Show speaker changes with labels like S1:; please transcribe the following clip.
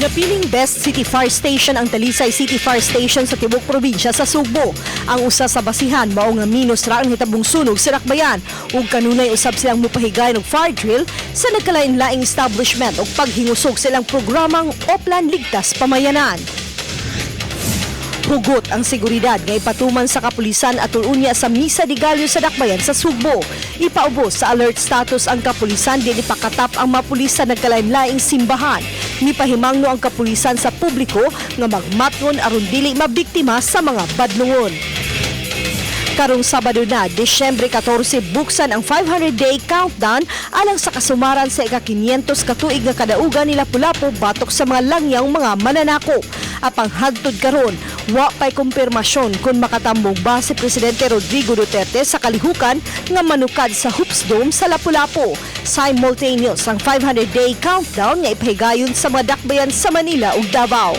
S1: Napiling Best City Fire Station ang Talisay City Fire Station sa tibok probinsya sa Sugbo. Ang usa sa basihan mao nga minus ra ang hitabong sunog sa Dakbayan ug kanunay usab silang mupahigayon og fire drill sa nagkalain-laing establishment ug paghingusog sa ilang programang Oplan Ligtas Pamayanan. Hugot ang seguridad nga ipatuman sa kapulisan atol unya sa Misa de Gallo sa Dakbayan sa Sugbo. Ipaubos sa alert status ang kapulisan din ipakatap ang mga pulis sa nagkalain-laing simbahan. Nipahimangno ang kapulisan sa publiko nga magmatngon aron dili mabiktima sa mga badlungon. Karong Sabado na, Disyembre 14, buksan ang 500-day countdown alang sa kasumaran sa ika-500 katuig nga kadaugan ni Lapu-Lapu batok sa mga langyang mga mananakop. Apang hagtod karon, wa pa'y kumpirmasyon kung makatambong ba si Presidente Rodrigo Duterte sa kalihukan nga manukad sa Hoops Dome sa Lapu-Lapu. Simultaneous ang 500-day countdown nga ipahigayon sa mga dakbayan sa Manila ug Davao.